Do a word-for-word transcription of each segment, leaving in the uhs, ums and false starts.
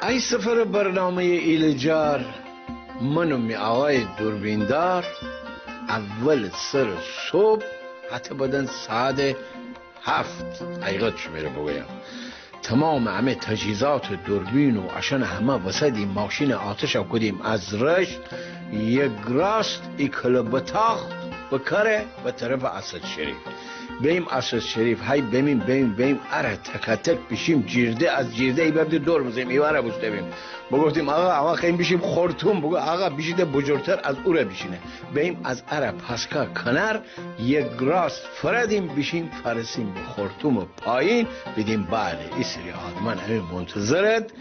ای سفرٚ برنامهٔ ایلجار، من و می آقای دوربیندار اول سرٚ صبح، حتی بدن ساعتٚ هفت، حقیقت شمره بگویم، تمامٚ همه تجهیزاتٚ دوربین و اشأنٚ همه وسه دی ماشینٚ آتشا کودیم از رشت، یک راست ای کله بتاخت بکره به طرفٚ اسدشریف. بیم اسدشریف، هی بمیم، بمیم، بمیم، اره تکاتک بیشیم جیرده، از جیرده ای ببده دور بزیم، ایواره بوسته بیم. بگفتیم آقا، آقا خیم بیشیم خورتوم، بگو آقا بیشیده بجورتر از اوره بیشینه. بیم از اره پاسکا کنار، یک راست فردیم بیشیم، فرسیم به خورتومٚ پایین، بیدیم بله، ای سری آدمأن امی منتظرد.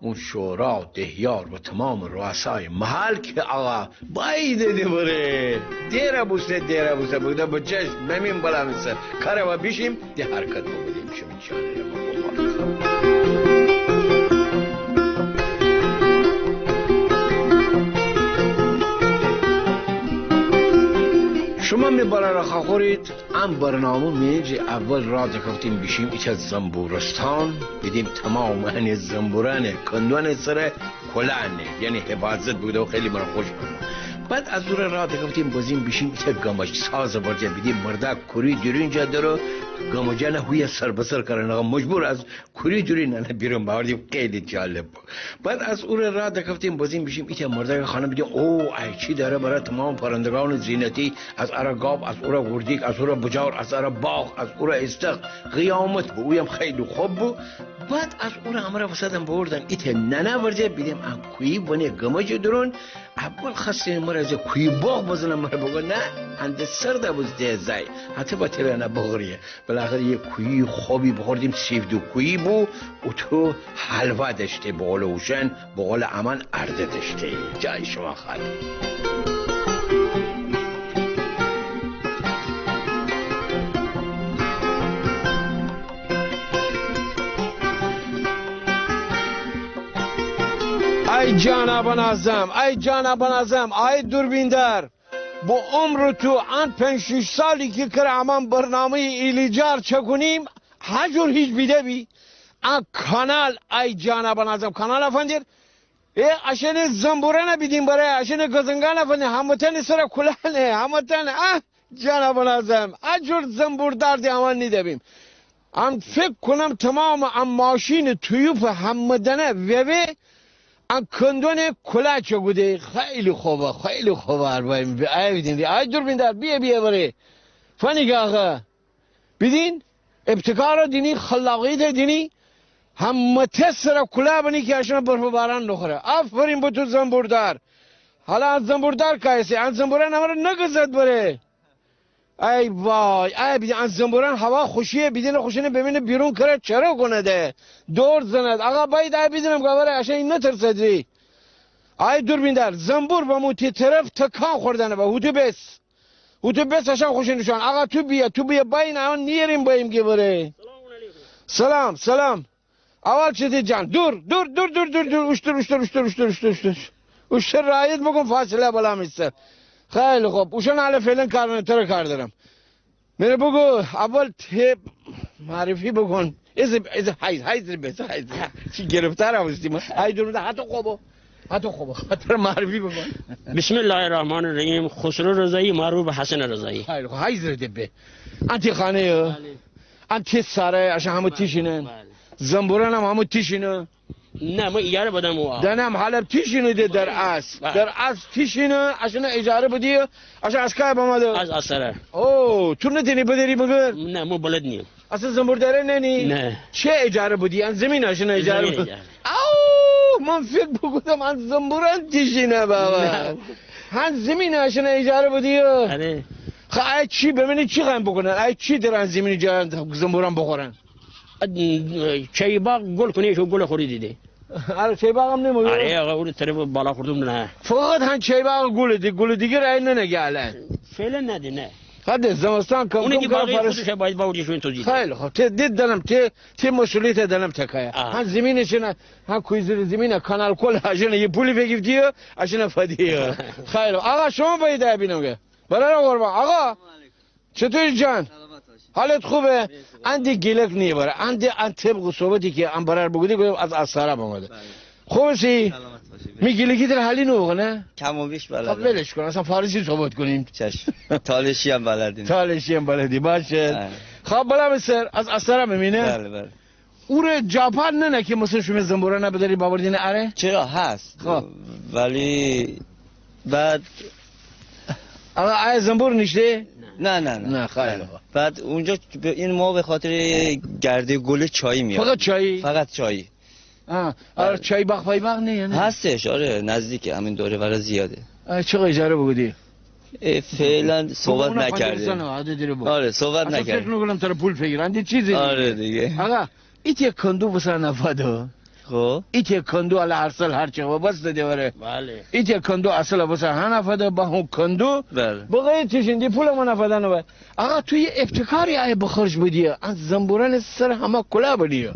اون شورا و دهیار و تمامٚ رؤسای محل که آقا بایده ده بره. دئره بوسته، دئره بوسته، بگده به چشم، بمیم بلا می سر. کره و بیشیم، ده حرکت بوکودیم، شیمی جانه بوکودیم. شما می برارا خاخورید، ام برنامه می جه اول راه دکفتیم بیشیم ایچه زنبورستان، بیدیم تمام انه زنبورانه کندوانه سره کلاه نه، یعنی حفاظت بوکوده و خیلی مره خوش بو. بعد از اوره راه دکفتیم بزیم بیشیم ایچه گمج سازٚ ورجه، بیدیم مردا کوری دورون جا دره، گمجانه هویه سر به سر کرنه، مجبور از کوری دورون انه بیرون بأوردیم، خیلی جالب بو. بعد از اوره راه دکفتیم بزیم بیشیم ایچه مردأکٚ خانه، بیدیم او ای چی دره بره، تمام پرندگانٚ زینتی از اره گاب، از اوره وردیک، از اوره بجار، از اره باغ، از اوره ایستخ، قیامت بو، اویم خیلی خوب بو. بعد از اوره امره وسدم بوردم ایته ننه ورجه، بیدیم ان کویی بنه گمجٚ دورون. اول خواستیم مره از کویی بوق بزنه، مره بگو نه، انده سرده بوز ده زای، حتی با تره نه بغریه. بالاخره یه کویی خوبی بخوردیم، سیب دو کویی بو، او تو حلوا دشته، بقول اوشن، بقول امان ارده دشته. جای شما خالی. ای جانا بنازم، ای جانا بنازم، ای دوربیندار. به عمر تو ان پنج شیش سالی که کره امان برنامهٔ ایلیجار چکونیم، هجور هیچ بیده بی. ان کانال، ای جانا بنازم، کانال افندیر. ای اشنه زنبورانه بیدین بره، اشنه گزنگانه فنه، همتن سر کلانه، همتن، اه، جانا بنازم. اجور زنبوردار دی امان نیده بیم. ان فکر کنم تمام ان ماشین تویوپ همدنه ووه، ان کندون کلا چگوده. خیلی خوبه، خیلی خوبه. اربایم بی-، آی بیدین دی، آی دوربیندار، بیه، بیه بره. فنی که آقا، بیدین، ابتکار دینی، خلاقیت دینی، همتن سر کلا بنی که اشان برف و باران نخوره. آفرین به تو زنبوردار. حالا ان زنبوردار کایسی، ان زنبوران امره نگزد بره. ای وای، ای بیدین، ان زنبوران هوا خوشیه، بیدین خوشینه بمینه بیرون کره چره کونه ده. دور زند. آقا باید ای بیدینم گاوره اشان این نترسد ری. ای دوربیندار، زنبور بمو تی طرف تکان خوردنه به. هوتو بس. هوتو بس اشان خوشینه شون. آقا تو بیا، تو بیا باین اون نیریم بایم گه بره. سلام، سلام. اول چتی جان، دور، دور، دور، دور، دور، دور، اوشتر، اوشتر، اوشتر، اوشتر، اوشتر، اوشتر. اوشتر رعایت بکن، فاصله بلا می سر. خیلی خوب، اوشان حالا فعلاً کار نه، تره کار دارم. مره بگو، اول تی معرفی بکن. از، از، حیز، حیز بس، حیز. چی گرفتار اوستی ما؟ ای دور، هتو خوبه. هتو خوبه. تره معرفی بکن. بسم الله الرحمن الرحیم. خسرو رضایی، معروف به حسن رضایی. خیلی خوب، حیز ره ده به. انتی خانه یه؟ بله. انتی ساره، اشان همه تیشینن؟ بله. زنبوران هم همه تیشینه؟ نه، ما اجاره بدم او. دنم حلب تیشینه ده در اصل. بله. در اصل تیشینه، اشان اجاره بدی، اشان از کای بامده؟ از اثره. او، تو نتینی بدری مگر؟ نه، ما بلد نیم. اصلاً زنبورداره ننی؟ نه. چه اجاره بدی؟ ان زمین اشان اجاره زمین بدی؟ اجاره. او، من فکر بکودم ان زنبوران تیشینه بابا. نه. هن زمین اشان اجاره بدی؟ آره. خ، ای چی بمینی چی خوایم بکنن؟ ای چی درن زمین جان زنبوران بخورن؟ اه، چای باغ گل کنه، شو گل خوری دیده. آره، چای باغ هم نمو. آره، آقا، اون طرف بالا خوردم نه. فقط هن چای باغ گل دی، گل دیگر ای نه نگه الان. فعلاً نده، نه. خب ده زمستان کم اونی کم که کار باقی پرس. خودش باید باوری شوین تو دیده. خیلی خوب، تی دید دنم، تی، تی مسئولیت دنم تکایه. آه. هن زمینش نه، هن کوی زیر زمینه، کانال کل هجنه یه پولی بگیفتی، اشنه فدی. خیلی خوب. آقا، شما باید بینم که. برای قربان. آقا. سلام علیکم. چطوری جان؟ سلامت باشی. حالت خوبه؟ اندی گیلک نیبره. اندی ان طبق صحبتی که ان برار بوگودی، گودم از استراب اومده. بله. خوبه سی؟ سلامت باشی. می گیلکی تره حالی نوگو نه؟ کم و بیش بلدم. خب ولش کن، اصلاً فارسی صحبت کنیم. چشم. تالشی هم بلدیم. تالشی هم بلدی، باشه. آه. خب بلا بسر، از استراب مینه؟ بله، بله. اوره جاپار ننه که مثلاً شیمی زنبورانه بداری باوردینه اره؟ چرا هست؟ خب. ولی بعد آقا، آیا زنبور نیشته؟ نه، نه، نه. نه، خیلی خوب. بعد اونجا به این ما به خاطر گرده گل چایی میاد. فقط چایی؟ فقط چایی. آه، آره. آره، چایی باغ پایی باغ نه، یعنی؟ هستش، آره، نزدیکه، همین دور و بر زیاده. آه، چقدر اجاره بوگودی؟ اه، فعلاً صحبت نکردیم. آره، صحبت نکردیم. فکر نوگونم تره پول فگیرن، دی چیزی دیگه. آره دیگه. آقا، ایته کندو بسه نفده. خب. ایته کندو اله هر سال هر چه و بس ده وره. بله. ایته کندو اصل بسه هنفده، با هون کندو. بله. بقیه چیشین دی پول ما نفده نوه. آقا، تو یه ابتکاری آیه بخرج بدی، ان زنبوران سر همه کلا بدی.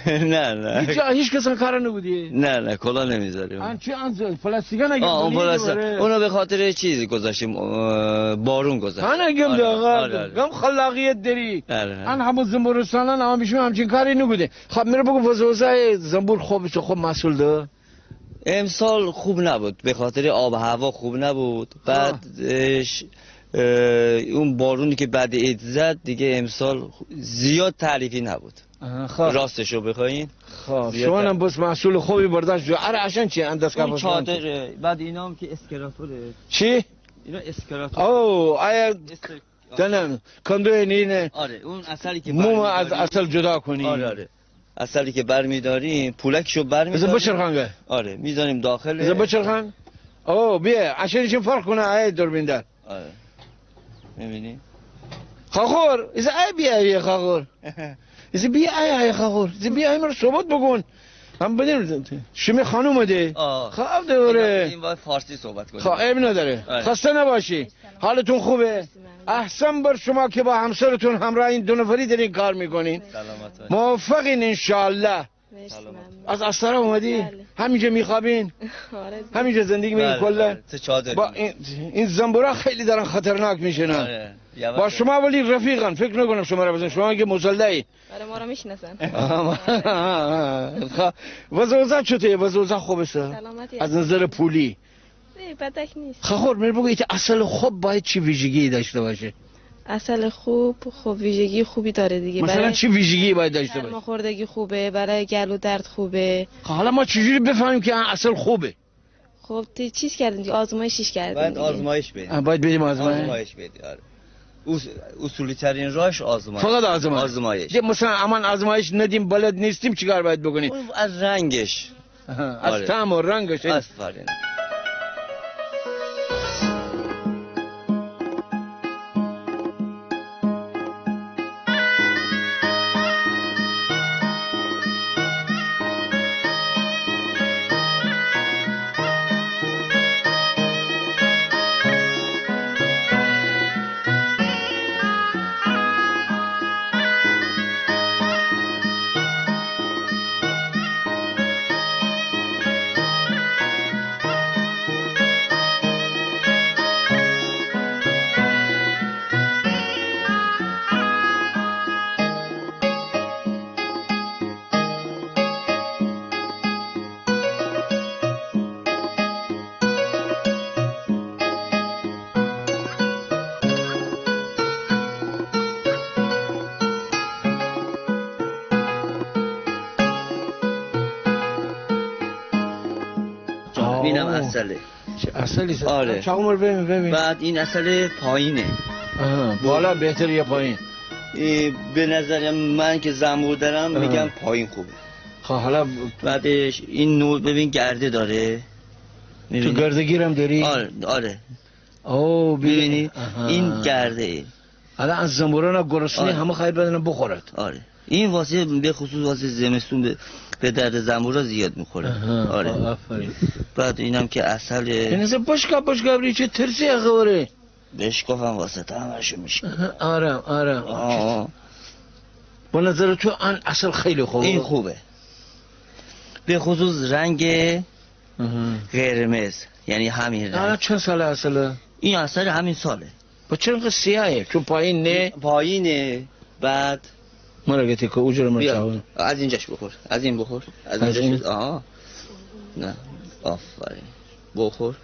نه، نه. هیچ جا، هیچ کس ان کار نوکودی؟ نه، نه، کلا نمیذاریم. ان چی، ان ز-، پلاستیکا نگه آه، اون بنی پلاستیک. دوباره. اونو به خاطر چیز گذاشتیم، اه، بارون گذاشتیم. ها، نه، گم آره، ده، آقا. آره، آره. گم خلاقیت داری. آره، آره. ان همه زنبورستانان هم بیشون همچین کاری نوکوده. خب، مره بگو وزوزای زنبور خوب است، خوب محصول ده؟ امسال خوب نبود، به خاطر آب و هوا خوب نبود. آه. بعد، اه، ش-، اه، اون بارونی که بعد عید زد، دیگه امسال زیاد تعریفی نبود. آها، خب. راستشو بخواین. خب، زیاد شما هم تعریف. بس محصول خوبی برداشت جو. اره، اشان چی؟ انداز اون کفش چادره، بعد اینا هم که اسکراتوره. چی؟ اینا اسکراتور. او، آیا اسک-، دنم، کندوی نینه. آره، اون اصلی که موم برمی‌داری. از اصل جدا کنی. آره، آره. اصلی که برمی‌داریم، پولکشو برمی‌داریم. بذار بچرخانگه. آره، می‌ذاریم داخل. بذار بچرخان. او، بیا، اشان ایشون فرق کنه، آیه دوربیندار. آره. می‌بینی؟ خاخور، ایزه آی بیا، آی خاخور. ایزه بیا، آی، آی خاخور. ایزه بیا، آی مره صحبت بکون. هم بدین، شیمی خانوم ده. آه. خب، دوره. این باید فارسی صحبت کنیم. خب، عیب نداره. آره. خسته نباشی. حالتون خوبه؟ احسن بر شما که با همسرتون همراه این دو نفری دارین کار می‌کنین. سلامت باشی. موفقین انشاءالله. مرسی، ممنون. از استراب اومدی؟ بله. همینجا می‌خوابین؟ آره دیگه. همینجا زندگی می‌کنین کلاً؟ بله، بله. تو چادر. با این، این زنبورا خیلی دارن خطرناک می‌شن. آره. با شما ولی رفیقن، فکر نکنم شما را بزنن. شما که مسلحی. آره، ما را می‌شناسن. خب، وضع اوضاع چطوره؟ وضع اوضاع خوبه سر؟ سلامتی. از نظر پولی؟ نه، بدک نیست. خاخور، مره بگو، ایته عسل خوب باید چی ویژگی داشته باشه؟ عسل خوب، خب، ویژگی خوبی داره دیگه. مثلاً برای چی ویژگی باید داشته باشه؟ سرماخوردگی خوبه، برای گلو درد خوبه. خب، حالا ما چجوری بفهمیم که این عسل خوبه؟ خب، تی چیز کردیم دیگه، آزمایشش کردیم دیگه. باید آزمایش بدیم. آه، باید بریم آزمایش. آزمایش بدیم، آره. اص-، اصولی ترین راهش آزمایش. فقط آزمایش. آزمایش. یه مثلاً امان آزمایش ندیم، بلد نیستیم، چیکار باید بکنیم؟ اون از رنگش. آها، از طعم و رنگش. آفرین. اینم عسله. چه عسلی سر. آره. چاقو مره ببین، ببین. بعد این عسل پایینه. آها، بالا بهتر یا پایین؟ اه، به نظر من که زنبور دارم، می‌گم پایین خوبه. خب، حالا بعدش این نوع، ببین، گرده داره. تو می‌بینی؟ گرده‌گیرم داری؟ آره، آره. او، ببین. می‌بینی؟ آها. این گرده. حالا از زنبوران گرسنه همه خواهی بدن بخورد. آره. این واسه، به خصوص واسه زمستون به، به درد زنبورا زیاد می‌خوره. آها، آره. آفرین. بعد اینم که عسله. این اصلاً بشکا، بشکا بری چه ترسی خبره؟ بشکافم واسه همه‌شو می‌شه. آها، آرام، آرام. آه. به نظر تو ان عسل خیلی خوبه؟ این خوبه. به خصوص رنگ قرمز، یعنی همین رنگ. الان چند سال عسله؟ این عسل همین ساله. با چرا اینقدر سیاهه؟ چون پایین نه؟ پایینه. بعد مره گتی که اوجور مره بیا. چاول. از اینجاش بخور، از این بخور، از از اینجاش این؟ آها. نه، آفرین. بخور.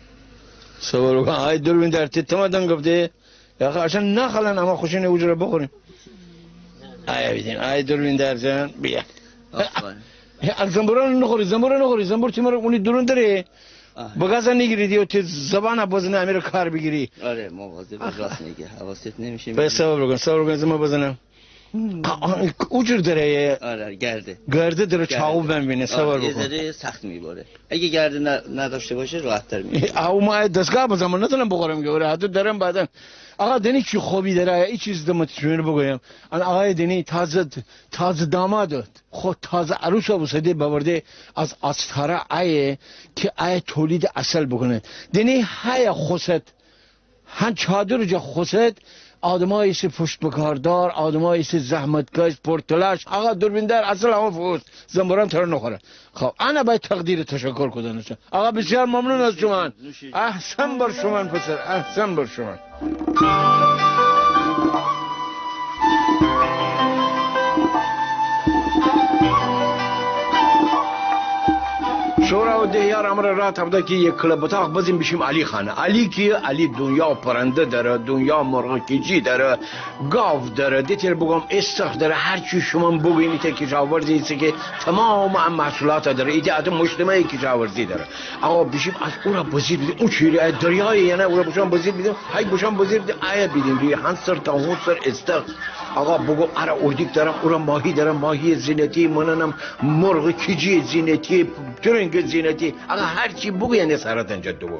صبر بکن. آی دوربین در تی تمه دنگ گفته. یا خو اشان نخلن، اما خوشین اوجور بخوریم. آیا بیدین، آی دوربین در جان، بیا. آفرین. هی، از زنبوران نخوری، زنبوران نخوری، زنبور تی مره اونی درون دره. آه. بگازه نیگیری دیو، تی زبانه بزنه، امیره کار بیگیری. آره، مواظب راست میگه، حواست نمیشه. بس صبر بکن، صبر بکن، زما بزنم. آه، آه، اوجور دره. آره، گرده. گرده دره، گرده. چاقو بنبینه، آره، صبر بکن. یه ذره سخت می‌بره. اگه گرده ن-، نداشته باشه، راحت‌تر می‌بره. آه، او ما دستگاه بزنم، نتونم بخورم که، آره، حتی درم بعداً. آقا، دنی چی خوبی دره، ای چیز دمت شمیر بگویم. ان آقای دنی تازه، تازه داماد، خو تازه عروس بوسته، ببرده از آستاره آیه که آیه تولید عسل بکنه. دنی های خوست هن چادر جا خوست، آدمای ایسه پشت بکاردار، آدمای ایسه زحمتکش، پرتلاش. آقا دوربیندار، عسل همه فوست، زنبوران تره نخوره. خب، انه باید تقدیر تشکر کودن. آقا بسیار ممنون از شما. احسن بر شما پسر، احسن بر شما. شورا و دهیار امره راه تاوده کی یک کله بتاق بزیم بیشیم علی خانه. علی کی؟ علی دنیا پرنده دره، دنیا مرغ کیجی دره، گاو دره. ده تره بگویم استخ دره، هر چی شومان بگوییم ایته کشاورزی ایسه کی تمام ا محصولات دره. ایته اته مجتمع کشاورزی دره. آقا بیشیم از اورا بزیر بیدیم، او چیره دریای یعنی اورا بوشان بزیر بیدیم، های بوشان بزیر بیدیم، آیا بیدیم دوی هن سر تا هون سر استخ. آقا بگو اره اردیک دارم، اورا ماهی دارم، ماهی زینتی، مننم مرغ کیجی زینتی، ترنگ زینتی. آقا هر چی بگو یعنی سرت انجا دوبو.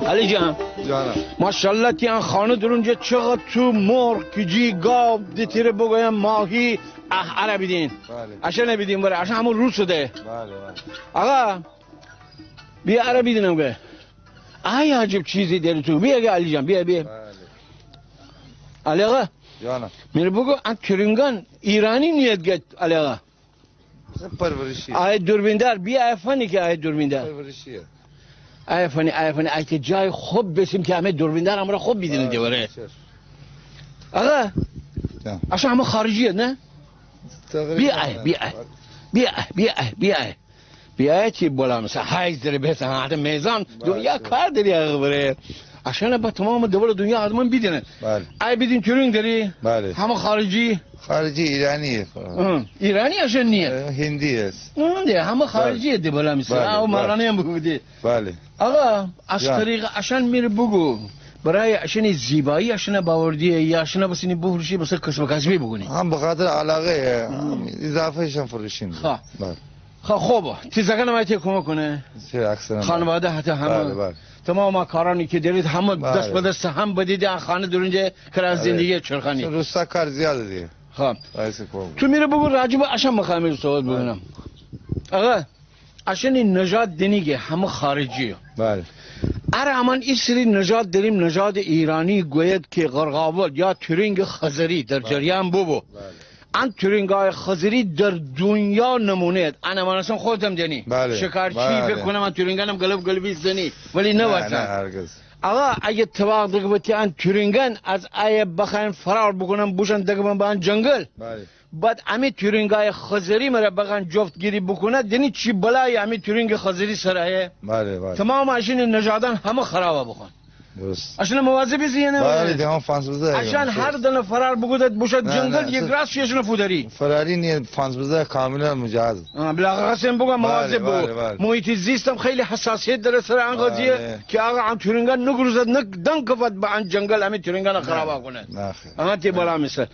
علی جان. جانم. ماشاءالله تی ان خانه درون جا چقدر تو مرغ، کیجی، گاو، ده تره بگویم ماهی، اه، اره بیدین. بله. اشانه بیدین بره، اشان همون روسه ده. بله، بله. آقا، بیا اره بیدینم که. آی عجب چیزی دری تو. بیا که علی جان، بیا، بیا. بله. علی آقا. جانم. مره بگو، ان ترنگان ایرانی نیت گه علی آقا؟ پرورشی. آی دوربیندار، بیا آی فنی که آی دوربیندار. پرورشیه. آی فنی، آی فنی، آی که جای خوب بسیم که همه دوربیندار همرا خوب بیدینه ده بره. آقا، جان. اشان همه خارجیه، نه؟ تقریباً. بیا آی، بیا آی. بیا آی، بیا آی، بیا آی. بیا آی چی بلا مثلا، حیز دره بهتر، حتی میزان، بله، دنیا بله. کار دری آقا بره. اشانه با تمام دور دنیا آدمان بیدینه. بله. آی بیدین ترنگ دری؟ بله. همه خارجی؟ خارجی، ایرانیه. اه، ایرانی اشان نیه. اه، هندی است. اه، ده، همه خارجی بله. ده بلا مثلا. بله، او بله. مرانا هم بگو ده. بله. آقا، از جان. طریق اشان مره بگو، برای اشان زیبایی اشان باوردیه یا اشان بسینی بفروشی، بس کسب و کاسبی بکنی؟ هم به خاطر علاقه، هم اضافه اشان فروشیم. ها. بله. خب، خوبه. تی زاکان ما تی کمک کنه؟ چه اکثراً خانواده حتی همه. بله، بله. تمام کارانی که دارید همه بله. دست به دست هم بدید، خانه درونجه کره بله. زندگی چرخانی. چون روستا کار زیاده دیگه. خب. تو مره بگو راجب اشان مخامل صحبت بله. بکنم. آقا، اشانی نژاد دنیگه همه خارجیه. بله. اره امان ای سری نژاد داریم، نژاد ایرانی گوید که قرقاول یا ترنگ خزری در بله. جریان ببو. بله. ان ترنگای خزری در دنیا نمونه اید. ان امان اصلاً خودم دنی. بله. شکارچی بله. فکر کنم ان ترنگانم گلب گلبی زنی. ولی نه نه، وطن. نه، هرگز. آقا، اگه تباق دگه بتی ان ترنگان از آیه بخواین فرار بکنن، بوشن دگه بن به ان جنگل. بله. بعد امی ترنگای خزری مره بخوان جفتگیری بکنه، دنی چی بلایی امی ترنگ خزری سر آیه؟ بله، بله. تمام اشین نژادان همه خرابه بکن. درست. اشانه مواظب ایسی یا نه؟ بله، دیگه هم فانس بزه. اشان هر دنه فرار بوکودد بوشود جنگل، یک راست شی اشانه فوداری. فراری نیه، فانس بزه کاملا مجهز. بالاخره خواستم بگم مواظب بو. محیط زیستم خیلی حساسیت دره سر ان قضیه که آقا ان تورنگا نگروزد، نه دنگ کفد به ان جنگل امی تورنگا خرابا کونه. آها، تی بلا می سر.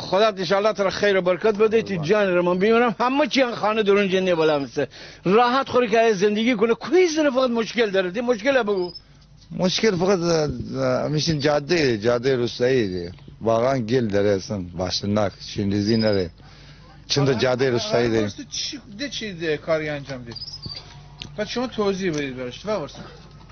خدا انشاءالله تره خیر و برکت بده، تی جان ره من بیمرم. همه چی ان خانه درون جنه بلا می سر. راحت خوره که زندگی کونه، کویی زنه فقط مشکل دره، تی مشکل بگو. مشکل فقط، اه، همیشین جاده، جاده روستایی ده. واقعا گل دره اصلاً، وحشتناک، شین‌ریزی نره. چند تا جاده روستایی داریم. ده چی ده کاری انجام دید؟ پس شما توضیح بدید براش.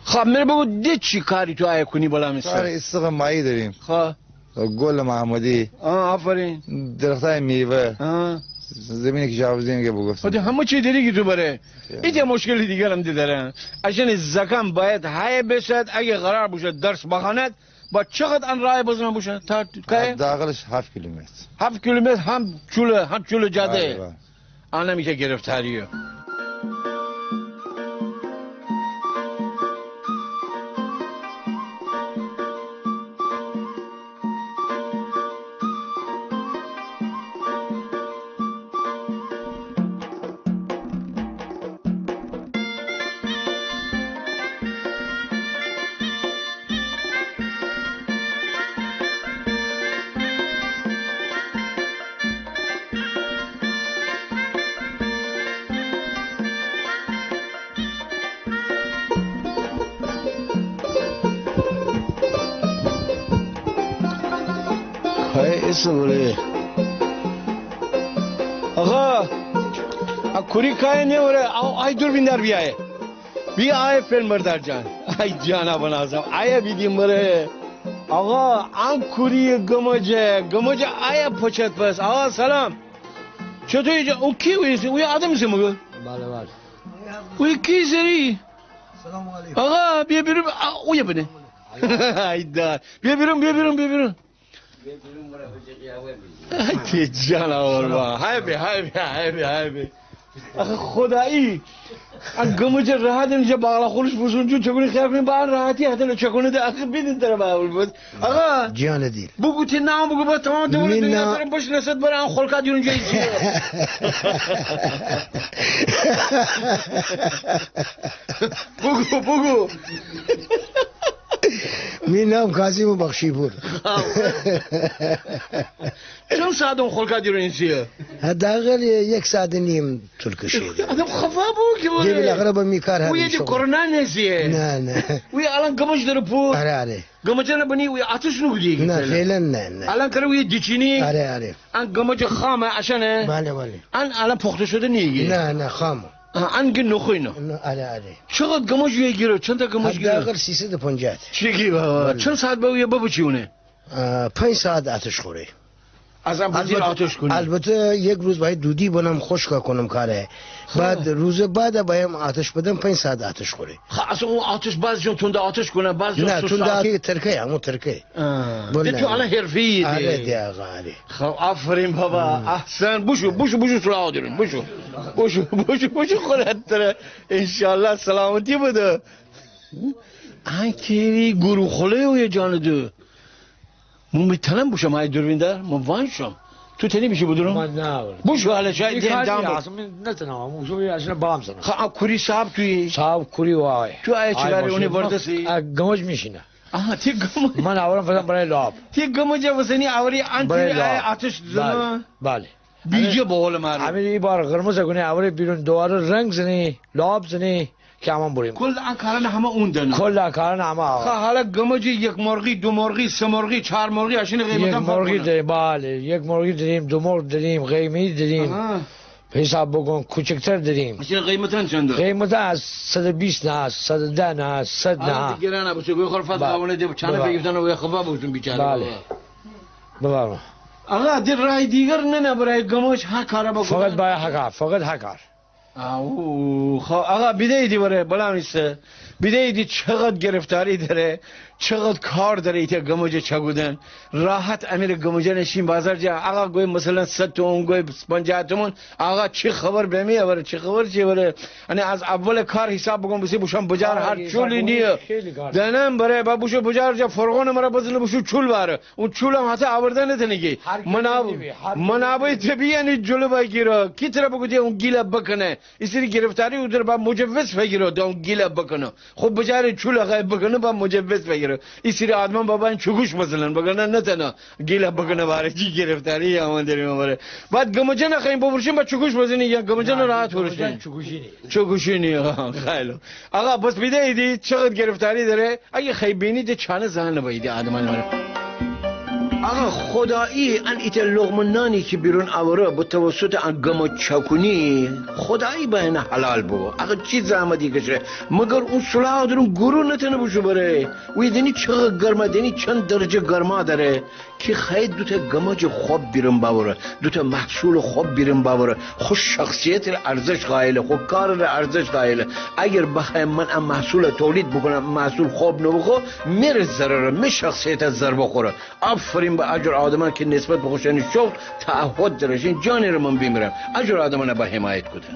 خب، مره بگو ده چی کاری تو آیه کونی بلا می سر؟ کار ایسق ماهی داریم. خب. گل محمدی. آه، آفرین. درختای میوه. آه. زمینی که جواب دیم که بگفتم. خودی همه چی داری که تو بره. ایتا مشکل دیگر هم دره. اشان زکام باید های بسد، اگه قرار بوشد درس بخواند، با چقدر ان راه بزنه بوشد؟ تا کایه؟ حداقلش هفت کیلومتر. هفت کیلومتر هم چوله، هم چوله جاده. بله، بله. انم ایتا گرفتاریه. کایه ایسه بره؟ آقا، ا کوری کایه نیوره؟ آی دوربیندار بیایه. بیا آیه فیلمبردار جان. آی جانا بنازم. آیه بیدیم بره. آقا، ان کوری گمجه، گمجه آیه پچت پس. آقا سلام. چطوری جان؟ او کی اویه؟ اویه آدم ایسه مگه؟ بله، بله. اویه کی ایسه ری؟ سلام علیکم. آقا، بیا بیرون. آ، اویه بنه. ای دا. بیا بیرون، بیا بیرون، بیا بیرون. ای تی جان آور با. های بی، های بی، های بی، های بی. آخه خدایی. ا گمجه راحت اینجا باقلا خورش بوسون جو چکونی خیال کنی با راحتی حتی چکونی ده آخه بیدین تره معلوم بود. آقا. جان دیل. بگو تی نام بگو با تمام دور دنیا تره بشناسد بره ان خلقا دیرون جایی چیه. بگو، بگو. می نام کاظم بخشی‌پور. چند ساعت اون خلقا دیرون ایسه؟ حداقل یک ساعت و نیم طول کشیده. آدم خفا بو که بره. ده بالاخره به می کار هر. اویه ده کرونا نیسه؟ نه، نه. اویه الان گمج دره پور؟ آره، آره. گمجانه بنی اویه آتش نوکودی؟ نه، فعلاً نه، نه. الان کره اویه دیچینی؟ آره، آره. ان گمج خامه اشانه؟ بله، بله. ان الان پخته شده نیگه؟ نه، نه، خامه. آه، ان گی نخوینه؟ نه، آره، آره. چقدر گمج اویه گیره؟ چند تا گمج گیره؟ حداقل سیصد و پنجاه. چی گی بابا؟ بله. چند ساعت به اویه بپچی اونه؟ اه، پنج ساعت آتش خوره. از ان بزیر آتش کونی؟ البته یک روز باید دودی بنم، خشکا کنم کاره. بعد روز بعد بایم آتش بدم، پنج ساعت آتش خوره. خب اصلاً اون آتش بعضی جا تند آتش کونه، بعضی جا سوسا. نه، تند آتش ترکه، همون ترکه. آه. ده تو الان حرفه‌ای ده. آره ده آقا، آره. خب آفرین بابا، احسن. بوشو، بوشو، بوشو سراغ دیرون، بوشو. بوشو، بوشو، بوشو خودت تره. انشالله سلامتی بده. ان کیری گورو خله اویه جان دو. من می‌تانم بوشم، آی دوربیندار؟ من وان شم. تو تنی بیشی بدورم؟ من نه، ولی. بوشو، حالا شاید دیم دام. اصلاً من نتانم، من بوشم، یه اصلاً بام زنم. خب، ا کوری صاحب تویی؟ صاحب کوری وای. تو آی چیکاری اونی بردسی؟ ا گمج می‌شینه. آها، تی گمج. من آورم فقط برای لعاب. تی گمج وسنی آوری ان تی آی آتش زنه. بله. بیجه به قول معروف. همین ای بار قرمز کنی، آوری بیرون دوباره رنگ زنی، لعاب زنی. که امان بریم. کل ان کاران همه اون دنه. کل ان کاران همه آقا. خب، حالا گمج یک مرغی، دو مرغی، سه مرغی، چهار مرغی، اشین قیمتا فرق کنه. یک مرغی داریم، بله. یک مرغی داریم، دو مرغ داریم، قیمه‌ای داریم. آها. حساب بکن، کوچکتر داریم. اشین قیمتا چنده؟ قیمتا از صد و بیست نه، صد و ده نه، صد نه. الان گرانه بشه، گوی خور فت قاونه ده، چانه بگیفتن و خفا بوشون بیچاره. بله. بابا. بفرما. آقا، ده راه دیگر نه، نه، برای گمج ها کارا بکن. فقط برای ها کار، فقط ها کار. آو، خب، آقا، بیده‌ییدی بره، بلا می سر. بیده‌ییدی چقدر گرفتاری دره. چقدر کار دره ایته گمجه چکودن. راحت امی ره گمجه نشین بازار جا، آقا گوی مثلاً صد تومن، گوی پنجاه تومن. آقا چی خبر بمی اوره، چی خبر چی اوره؟ یعنی از اول کار حساب بوکون، بسی بوشوم بجار، هر چولی نیه. دنم بره، با بوشو بجار جا فرغون مره بزنه، بوشو چول باره. اون چولم حتی آورده نتنه کی. منابع طبیعی یعنی جلو بگیره. کی تره بگوده اون گیله بکنه؟ ایسری گرفتاری اودره با مجوز فگیره، ده اون گیله بکنه. خب بجار چول آقا بکنه با مجوز فگیره. ایسری آدمان بابا این چوگوش بزنن، بگنه نتنه گیله بکنه باره، چی گرفتاری یا من دریم باره. بعد گمجن خوایم بفروشیم، با چوگوش بزنی یا گمجن راحت فروشین. چوگوشی نیه. خیلی. آقا بس بیده ایدی چقدر گرفتاری دره. اگه خی بینی ده چانه زنه بایدی آدمان مره. آقا خدایی ان ایته لقمه نانی کی بیرون آوره به توسط ان گمج چکونی، خدایی با انه حلال بو. آقا چی زحمتی کشه؟ مگر اون سلاح درون گرو نتنه بوشو بره؟ وی دنی چقدر گرما، دنی چند درجه گرما دره؟ کی خی دوته گمج خوب بیرون باوره، دوته محصول خوب بیرون باوره، خو شخصیت ره ارزش قائله، خو کار ره ارزش قائله. اگر بخوام من ا محصول تولید بوکونم، محصول خوب نوبوخو، مره ضرره، می شخصیت ضربه خوره. آفرین به اجور آدمان کی نسبت به خوشانی شغل تعهد دره. شین جانی ره من بیمیرم، اجور آدمان با حمایت کوده.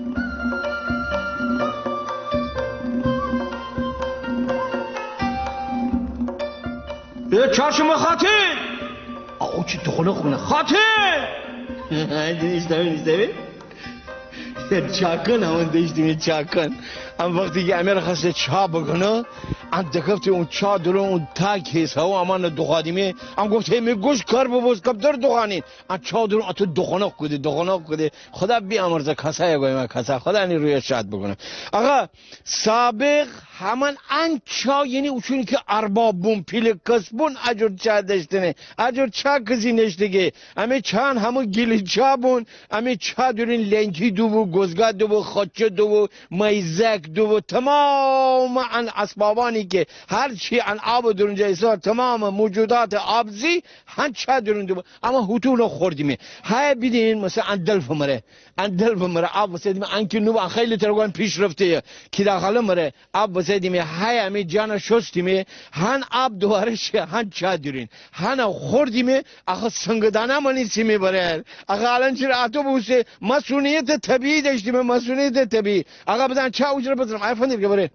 ای چا شمه خاطر؟ او چی دخونه خونه خاطر؟ دینیش داره نیسته بی؟ چاکن همون دیشتیمی چاکن. ام وقتی کی امیر خواسته چا بکنه، ام دکفته اون چا درون اون تاک هیس هوا امان دخوادیمی. ام گفته می گوش کار ببوز کب در دخوانین. ام چا درون اتو دخونق کوده، دخونق کوده. خدا بیامرزه کسای گویم کسا. خدا انی روی شاد بکنه. آقا، سابق همان ان چا، یعنی اوچون کی ارباب بون، پیله کس بون، اجور چا دشتنه، اجور چا کسی نشتگه. امی چان همو گیلی چا بون، امی چا دورین لنگی دوبو، گزگا دوبو، خچه دوبو، میزک دوبو، تمام ان اسبابانی کی هر چی ان آب دورون جا ایسا، تمام موجودات آبزی هن چا دورون دوبو. اما هوتون خوردیمی. های بیدین مثلاً ان دلف مره. ان دلف مره آب وسیدیمی، ان کی نوبو، ان خیلی ترگوان پیشرفته یه. کی داخل مره آب وسیدیمی، های امی جان شستیمی، هن آب دوباره شه، هن چا دورین. هن خوردیمی، آخه سنگدانه منی سیمی بره. آخه الان چرا اتو بوسته؟ مسئولیت طبیعی داشتیمی، مسئولیت طبیعی. آقا بدن چا اوجره بزنم. آیفون دیر که بره.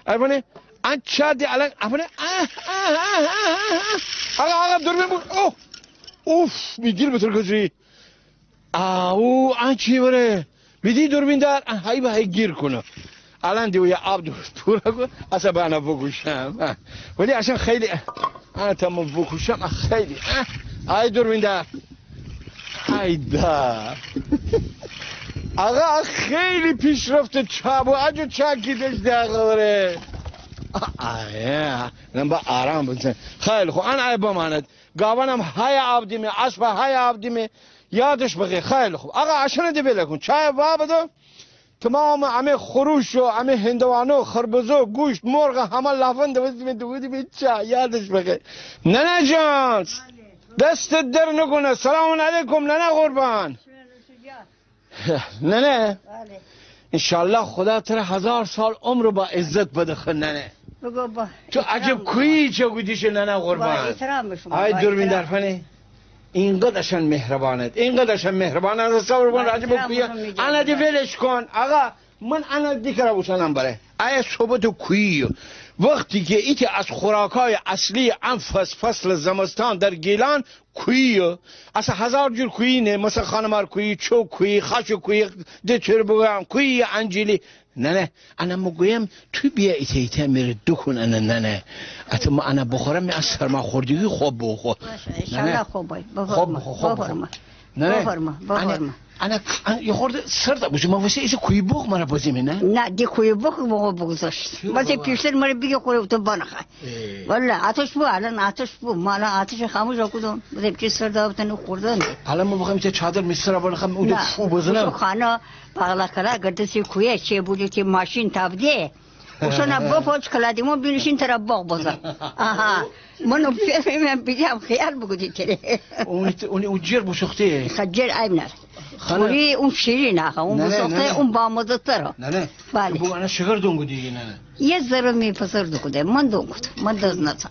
آیفونه. ان چا دی الان، آیفونه. آه، آه، آه، آه، آه. آقا، آقا، دوربین بو. اوه. اوف، می دیل بتر کجی. آو، ان چی بره؟ بیدی دوربین دار، ان های به های گیر کنه. الان دیو یا آب دو پورا کن، اسه به انا بکوشم. ولی اصلاً خیلی، ان تمام بکوشم، خیلی. آی دوربین دار. ای دا. آقا خیلی پیشرفته چابو، اجو چاکی دشت ده آقا بره. آه، آه، آه. من با آرام بزن. خیلی خو، ان ای بماند. گاوانم های آب دیمه، اسب های آب دیمه. یادش بخیر، خیلی خوب. آقا، اشانه دی بله کن. چای وا بده. تمام همه خروش و همه هندوانه و خربزه و گوشت مرغ همه لافن دوستی می دوودی می چا. یادش بخیر. ننه جان، دست در نکنه. سلام علیکم ننه قربان. ننه. بله. انشالله خدا تره هزار سال عمر با عزت بده خو ننه. بگو با تو عجب احترام کویی چه گودیشه ننه قربان. با احترام به شما، آی با دوربین احترام. درفنه. اینقدر اشان مهربانت، اینقدر اشان مهربانت. صبر کن، با راجع به احترام کویی. بهتون می‌گم. انا دی ولش کن. آقا، من انا دی کرا بوسنم بره. آیا صحبت کویی؟ وقتی که ایتی از خوراکای اصلی ان فصل، فصل زمستان در گیلان کویی. اصلاً هزار جور کویی نه، مثلاً خانمار کویی، چوک کویی، خاش کویی، ده چر بگویم، کویی انجیلی. نه، نه، انا مو گویم، تو بیا ایته ایته مره دوکون انا، نه، نه. اته ما انا بخورم، می از سرماخوردگی خوب بخو. باشه، انشالله خوب بای. بخور ما، بخور، خوب بخور. بخور ما. نه، نه. بخور ما، بخور انا، ما. انا، انا یه خورده سرد بوشه، ما واسه ایسه کویی بخ مره بزیمه، نه؟ نه، دی کویی بخ بخور بگذاشت. چرا واسه بابا؟ پیشتر مره بیگه خوره تو بنخه. ای. والله آتش بو، الان آتش بو، ما الان آتش خاموش کودم. بودم چی سر داوتن خوردن. الان ما بخوام چه چادر می سر بنخم، او نه، فو بزنم. تو خانه باغلا کلا گرده سی کویه چه بودی که ماشین تابده. اوشانا بپوچ کلا دیمو بینشین ترا باغ بزن. آها. منو فهمیم بیجام خیال بگودی تره. اونی، اونی، اون جیر بوسوخته. خجر عیب نره. خانه. اوری اون شیرین آخه، اون نه، نه، بوسوخته، نه، نه. اون بامزه تره. نه، نه. بله. بو انا شکر دونگو دیگه، نه، نه. یه ذره می پسر دوکوده، من دونگود، من دز نتا.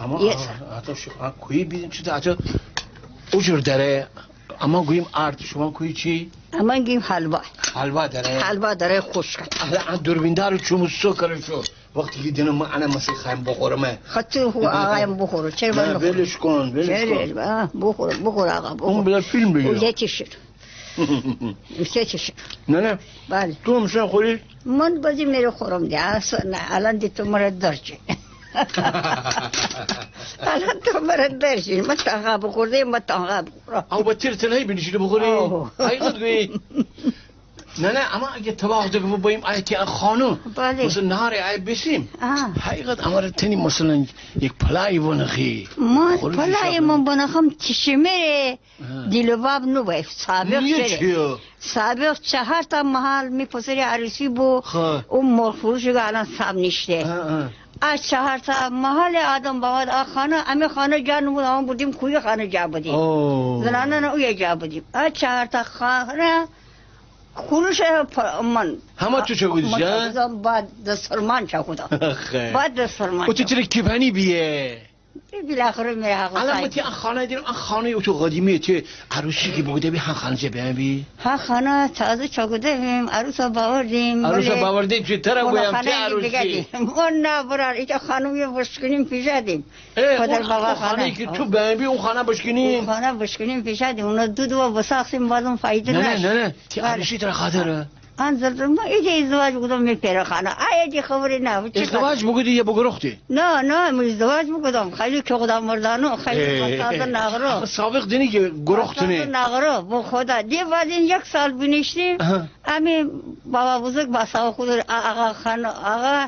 اما یه سال. آه، آه، آه، کویی بیدیم چی ده، آه، او جور دره. اما گوییم آرد، شما کویی چی؟ اما گوییم حلوا. حلوا دره. حلوا دره خوشکه. آه، آه، دوربیندار چومو سو کره شو. وقتی کی دینم من انه مثل خایم بخورم. خطی هو آقایم بخوره. چرا نه، بخوره؟ ولش کن، ولش کن. آه، بخوره، بخوره آقا، بخوره. اون بلا فیلم بگیره. او یه چیشیر. سه چیشیر. نه، نه. بله. تو هم سن خوری؟ من بازی میره خورم دی. اصلاً نه، الان دی تو مره درجی. الان تو مره درجی. من تنها بخورده، من تنها بخورم. او با تیر تنهایی بینشینی بخوری؟ آه. حقیقت گویی؟ نه، نه، اما اگه تباه ده که باییم، آیا تی خانو. بله. مثلاً نهار آیا بیسیم. آه. حقیقت امره تنی مثلاً یک پلایی بنخی. من پلایی من بنخم چشمه. آه. دیل و باب نوبه، سابق نیه چره؟ چیه؟ سابق چهار تا محل می پسری عروسی بو. خب. او مرغ فروشی که الان صاحب نیشته. آه، آه. از چهار تا محل آدم بامد، آ خانه، امی خانه جا نبود، اما بودیم کوی خانه جا بودیم. اوه. زنانان اوی جا بودیم. از چهار تا خانه خروش پ-، من. همه تو چه بودی، من جان؟ چه بودم، بعد دسترمان چه بودم. خیر. بعد دسترمان او تو چه چرا کیپنی بیه؟ بالاخره میره حق الان سعی. متی آن خانه دیرم، آن خانه او تو قدیمی، تو عروسی کی بوگوده بی، هن خانه جه بیان بی؟ هن خانه تازه چاکوده بیم، عروسا باوردیم. عروسا باوردیم، چی تره گویم، تی عروسی؟ من نه برار، ایتا خانم یه بشکنیم پیجا دیم. اه، پدر اون، بابا اون خانه خانه. کی تو بیان بی، اون خانه بشکنیم؟ اون خانه بشکنیم پیجا دیم، اونا دو دو بساختیم، بازم فایده نشت. نه، نه، نه، تی عروسی تره خاطره. انزل ما ایجا ازدواج بوکودم می پئر خانه. آیا دی خبری نه، چی خبر؟ ازدواج بوکودی یا بوگروختی؟ نه، نه، من ازدواج بوکودم. خیلی چوخدا مردانه، خیلی پساز نغرو. آخه سابق دینی کی گروختنی. پساز نغرو، به خدا. دی بعد این یک سال بینیشتیم. آها. امی بابا بزرگ باسا خود آقا خان، آقا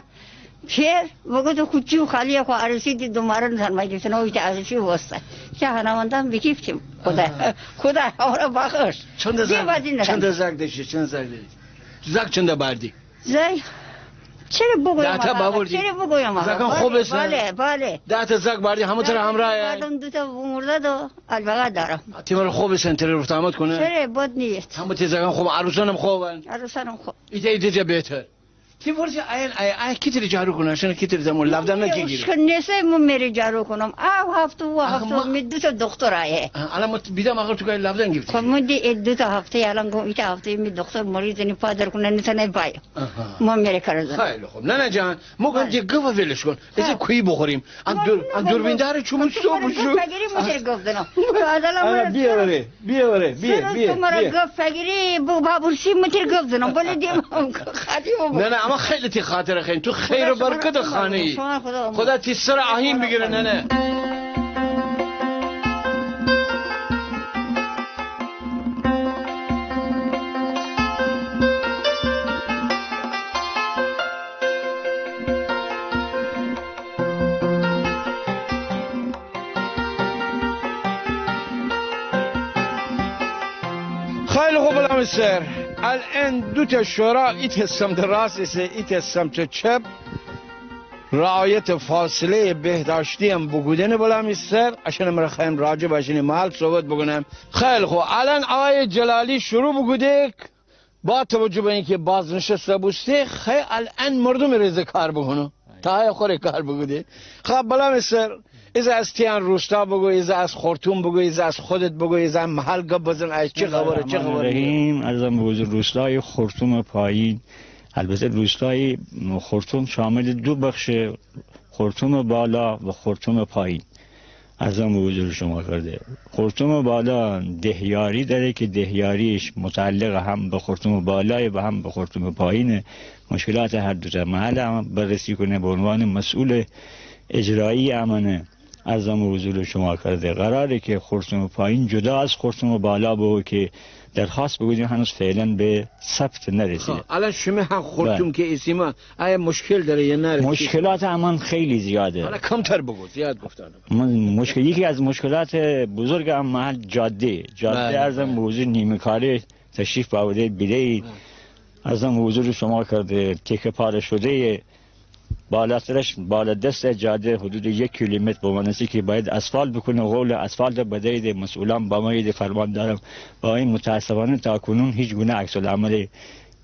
پئر، بوگفت خو چی و خالی خو عروسی دی دومارن سرمایه گیفتن، او ایتا عروسی وسته. چه هنواندان بگیفتیم. خدا، آها. خدا امره بخش. چند زاک، چند زاک داشتی، چند زاک داشتی؟ زاک چند باردی؟ زاک، چره بگویم؟ ده تا آقا، باوردی؟ چره بگویم آقا؟ زاکان خوب است؟ بله، بله. ده تا زاک باردی، همه تره همراه یه؟ مردم دو تا بمرده دو، البقه دارم. تی مره خوب است، تره رفت آمد کنه؟ چره، بد نیست. همه تی زاکان خوب، عروسانم خوبن؟ عروسانم خوب. ایتا، ایتا جا بهتر. تی ورجه آیان، آی، آی، کی تره جارو کنه؟ اشان کی تره زمون لبدم نکی گیری؟ اشکن نیسه، من میره جارو کنم. او هفته، او هفته، می دو تا دختر آیه. آه، الان من بیدم آخر تو که لبدم گیفتی. خب، من دی ای دو تا هفته، الان گم، ایتا هفته می دختر مریض، نی پا در کنه، نتانه بایه. آها. من میره کار زنم. خیلی خوب. نه، نه جان، مو گم دی گپ ولش کن. ایتا کویی بخوریم. ان دور، ان دوربیندار چومو سو بشو. گپ فگیری، من تره گپ زنم. تو ازالا آره، من بیا بره. بیا بره، بیا، بیا، تو مره گپ فگیری، بو بابورسی من تره گپ زنم. بله دیم خاطی بو. نه، نه، اما خیلی تی خاطر خیر. تو خیر و برکت خانه ای. خدا تی سر آهین بگیره، نه، نه. خیلی خوب، بلا می سر. الان دو تا شورا، ایتا سمت راست ایسه، ایتا سمت چپ. رعایت فاصله بهداشتی هم بوکودنه، بلا می سر. اشان مره خوایم راجع به اشان محل صحبت بوکونم. خیلی خوب، الان آقای جلالی شروع بوکوده. با توجه به اینکه بازنشسته بوسته، خیلی الان مردم ریزه کار بوکونه. تا های خوره کار بوکوده. خب، بلا می سر، ایزه از تیان روستا بوگو، ایزه از خرطوم بوگو، ایزه از خودت بوگو، ایزه محل گپ بزن، آی چه خبره، چه خبره؟ بسم الله الرحمن الرحیم. عرضم به حضور، روستای خرطوم پایین، البته روستای خرطوم شامل دو بخش، خرطوم بالا و خرطوم پایین. عرضم به حضور شما کرده. خرطوم بالا دهیاری داره که دهیاریش متعلق هم به خرطوم بالای و هم به خرطوم پایینه. مشکلات هر دو تا محل هم بررسی کنه به عنوان مسئول اجرایی امنه. عرضم به حضور شما کرده. قراره که خرطوم پایین جدا از خرطوم بالا بو که درخواست بوکودیم، هنوز فعلاً به ثبت نرسیده. خب، الان شمه ها خرطوم که ایسیما، آیا مشکل داره یا نه؟ مشکلات امان خیلی زیاده. حالا کمتر بوگو، زیاد گفتن. من مشکل، یکی از مشکلات بزرگ ام محل جاده. جاده، بله، عرضم به حضور، نیمه کاره تشریف باوده بیده. عرضم به حضور شما کرده، تکه پاره شده. بالاترش، بالادست جاده حدود یک کیلومتر بمانستی که باید اسفالت بکنه، قول اسفالت بدهید، مسئولان بامایید، فرماندارم بامایید. متاسفانه تا کنون هیچ گونه عکس العمل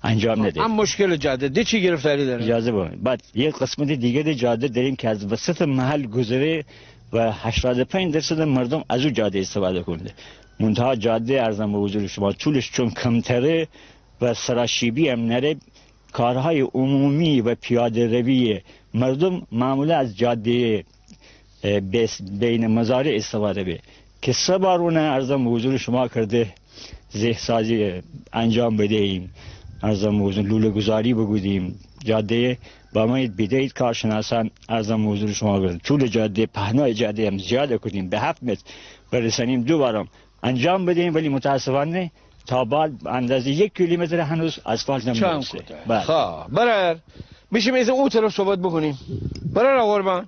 انجام نده. هم مشکل جاده، ده چی گرفتاری داره؟ اجازه بدید. بعد یک قسمت دیگه ده جاده داریم که از وسط محل گذره، و هشتاد و پنج درصد مردم از او جاده استفاده کنده. منتها جاده، عرضم به حضور شما، طولش چون کمتره و سراشیبی هم نره، کارهای عمومی و پیاده روی مردم معمولا از جاده، اه، بیس-، بین مزارع استفاده به. که سه بار اونه، عرضم به حضور شما، کرده زهسازی انجام بدهیم، عرضم به حضور، لوله گذاری بکودیم. جاده با ما بدهید کارشناسان، عرضم به حضور شما، کرده طول جاده، پهنای جاده هم زیاد کودیم، به هفت متر برسانیم، دوبارم انجام بدهیم، ولی متاسفانه تا بعد اندازه یک کیلومتر هنوز آسفالت هم نرسه. بله. خب، برار، بیشیم ایزه او طرف صحبت بکنیم. برار قربان،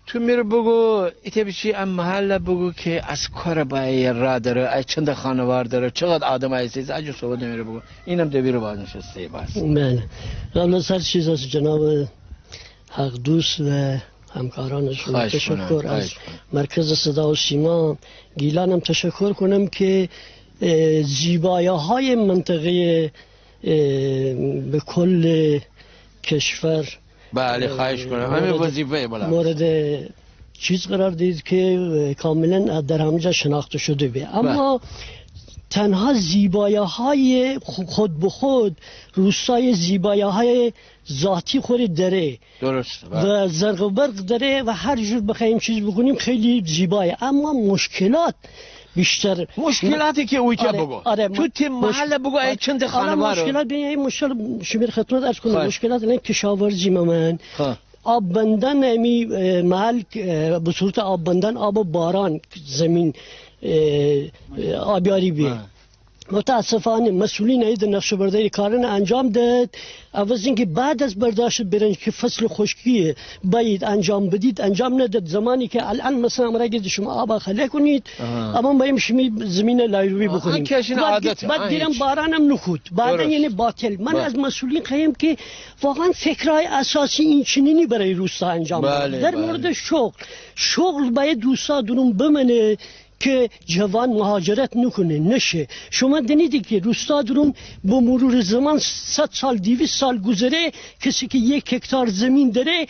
تو مره بگو، ایته بیشی ا محله بگو که از کره بایه راه دره، ای چند خانوار دره، چقدر آدم ایسه، از او صحبت مره بگو. اینم دبیر بازنشسته باز. بله. قبل از هر چیز از جناب حق‌دوست و همکاران شما تشکر کنم. از مرکز صدا و سیما گیلانم تشکر کنم که، اه، زیبایی‌های منطقهٔ، اه، به کل کشور، بله، خواهش کنم. همین وظیفه بلند. مورد چیز قرار دهید که، اه، کاملاً در همه جا شناخته شده به. اما تنها زیبایی‌های خو-، خود به خود روستای زیبایی‌های ذاتی خوره دره. درست، بله. و زرق و برق دره و هر جور بخوایم چیز بکنیم خیلی زیبایه، اما مشکلات بیشتر. مشکلاتی که اویه بگو. آره، تو تی محله بگو، ای چند خانوار. مشکلات، ببین، این مشکل شمیر خدمت عرض کنم. مشکلات الان کشاورزی ممن. آب بندن امی، اه، محل، اه، به صورت آب بندن، آب و باران زمین، اه، اه، آبیاری بی. متاسفانه مسئولین ایده نقشه‌برداری کارن انجام دهد. عوض اینکه بعد از برداشت برنج که فصل خشکیه باید انجام بدید، انجام ندهد. زمانی که الان مثلاً امرا گید شما آبا خالی کنید، اما بایم شمی زمین لایروی بکنیم. بعد گیرم بارانم نکود. بعد یعنی باطل. من از مسئولین خوایم که واقعاً فکرهای اساسی این چنینی برای روستا انجام بدن. در مورد شغل، شغل باید روستا درون بمنه. که جوان مهاجرت نکنه، نشه. شما دنیدی که روستا درون به مرور زمان، صد سال، دویست سال گذره، کسی که یک هکتار زمین دره،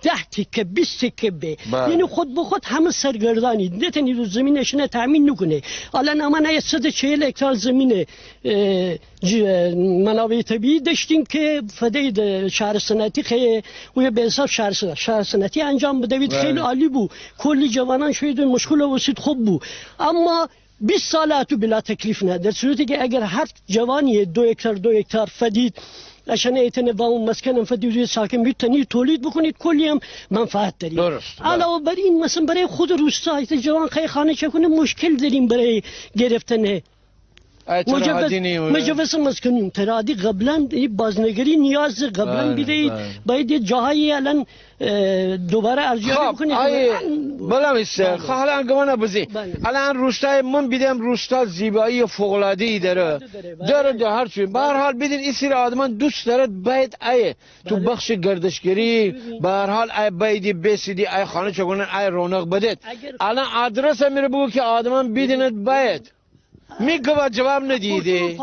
ده تکه، بیست تکه به. یعنی خود به خود همه سرگردانی، نتنی رو زمینش نه تأمین نکنه. الان امان ایه صد و چهل هکتار زمینه، اه، ج-، منابع طبیعی داشتیم که فدید شهر صنعتی خیلی، و به حساب شهر صنع-، شهر صنعتی انجام بدوید، خیلی عالی بو. کلی جوانان شوید مشغول وسید، خوب بو. اما بیست سال اتو بلا تکلیف نه. در صورتی که اگر هر جوانی دو هکتار، دو هکتار فدید، اشانه ایتنه با اون مسکن هم فدید، ساکن بید، تنی تولید بکنید، کلی هم منفعت دارید. درست، بله. علاوه بر این، مثلاً برای خود روستا، ایته جوان خیلی خانه چکونه مشکل داریم برای گرفتن مجوز، مجوز مسکنی. تراخی قبلاً ای بازنگری نیاز قبلاً بیده‌اید، باید یه جاهایی الان، اه، دوباره ارزیابی بکنید. بلا می سر. خب، حالا انگوانا بزی. الان روستای من بیدم، روستا زیبایی فوق‌العاده‌ای داره. داره، داره، هر چی. به هر حال بیدین، ای سری آدمان دوست دارد، باید ایه تو بخش گردشگری، به هر حال ایه بایدی بیسیدی، ایه خانه چکونن، ایه رونق بدید. الان آدرس مره بگو که آدمان بیدیند باید. می گوا جواب ندیدی.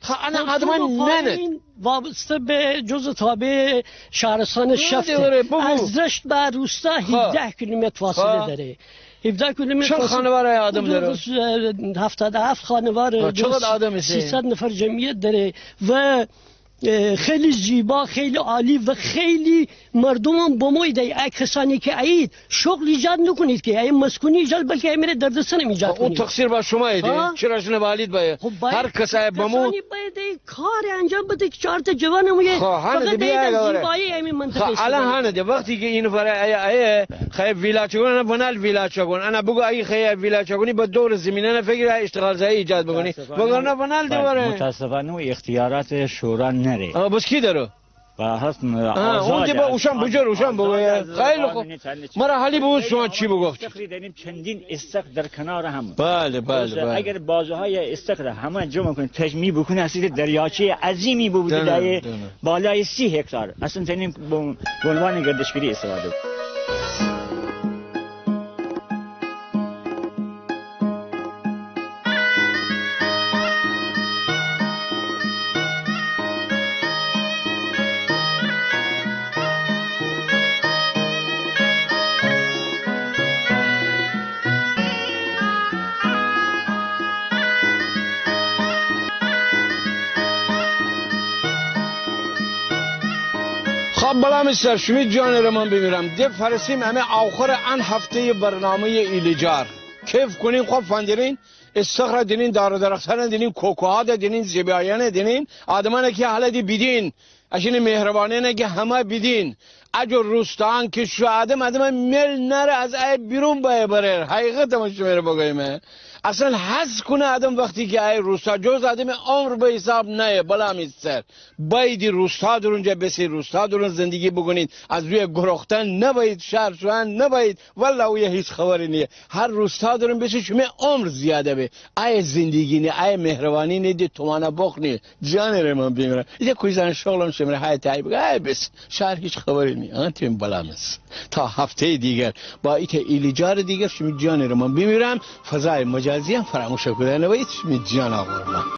خب، انا آدمان ننه. وابسته به جزء تابع شهرستان شفته. از رشت به روستا هفده کیلومتر فاصله داره. هفده کیلومتر فاصله. چند خانوار آدم داره؟ هفتاد و هفت خانوار. چقدر آدم ایسه؟ سیصد نفر جمعیت داره و اه، خیلی زیبا، خیلی عالی و خیلی مردمم بمویده. ای کسانی که ایید شغل ایجاد نکنید که، ای مسکونی ایجاد، بلکه ای مره دردسرم ایجاد کنید. اون تقصیر با شما ایده. چرا شنه والید بایه؟ خب، باید هر کس ای بمو کسانی باید ای کار انجام بده که چهار تا جوانم یه فقط ایده زیبایی همین منطقه. الان هنه ده وقتی که این فره ای، ای خیلی ویلا چکون، انا ونال ویلا چکون. انا بگو اگه خیلی ویلا چکونی، با دور زمینه نه فکر اشتغال زایی ایجاد بکنی. وگرنه ونال ده وره. متاسفانه او اختیارات شورا نره. آه، بس کی داره؟ و هست م-، آه، اون آزاد ده با است. اوشان بجور، اوشان بگویه. خیلی خوب. مره حالی بگو شما چی بگفت؟ استخری داریم، چندین استخر در کنار هم. بله، بله، بله. اگر بازوهای استخر همه جمع کنید، تجمیع بکنید، هستی دریاچه عظیمی بوده، دایه بالای سی هکتار. اصلاً تنین به عنوان گردشگری استفاده. آ، بلا می سر، شیمی جانٚ ره من بیمیرم. ده فرسیم امی آخرٚ ان هفته‌یٚ برنامه‌یٚ ایلجار. کیف کونین، خو فندرین، استخرا دینین، دار و درختأنه دینین، کوکوها ده دینین، زیبایأنه دینین، آدمأنه کی هله دی بیدین، اشأنی مهربانیأنه کی همه بیدین. اجور روستان کی شو آدم، آدمه میل نره از ایه بیرون بایه برر. حقیقته من شمره بگویمه. اصلاً حس کونه آدم وختی کی ایه روستا، جز آدمٚ عمر به حساب نأیه، بلا می سر. بأییدی روستا دورون جا بسی، روستا دورون زندگی بوکونید. از اویه گروختن نبأیید، شهر شوئن نبأیید. والله اویه هیچ خبری نییه. هر روستا دورون بسی شیمی عمر زیاده به. ایه زندگی نییه، ایه مهربانی نییه، ده تومانه بخ نییه. جانٚ ره من بیمیرم. ایته کویزأن شغلم شمره های تایی بگه، های بس. شهر هیچ خبری نییه. آنتیم بلا می سر. تا هفته‌یٚ دیگر با ایته ایلجارٚ دیگر شیمی جانٚ ره من بیمیرم. فضایٚ مجازی‌یم فراموش کودن نبأیید. شیمی جان آقا من.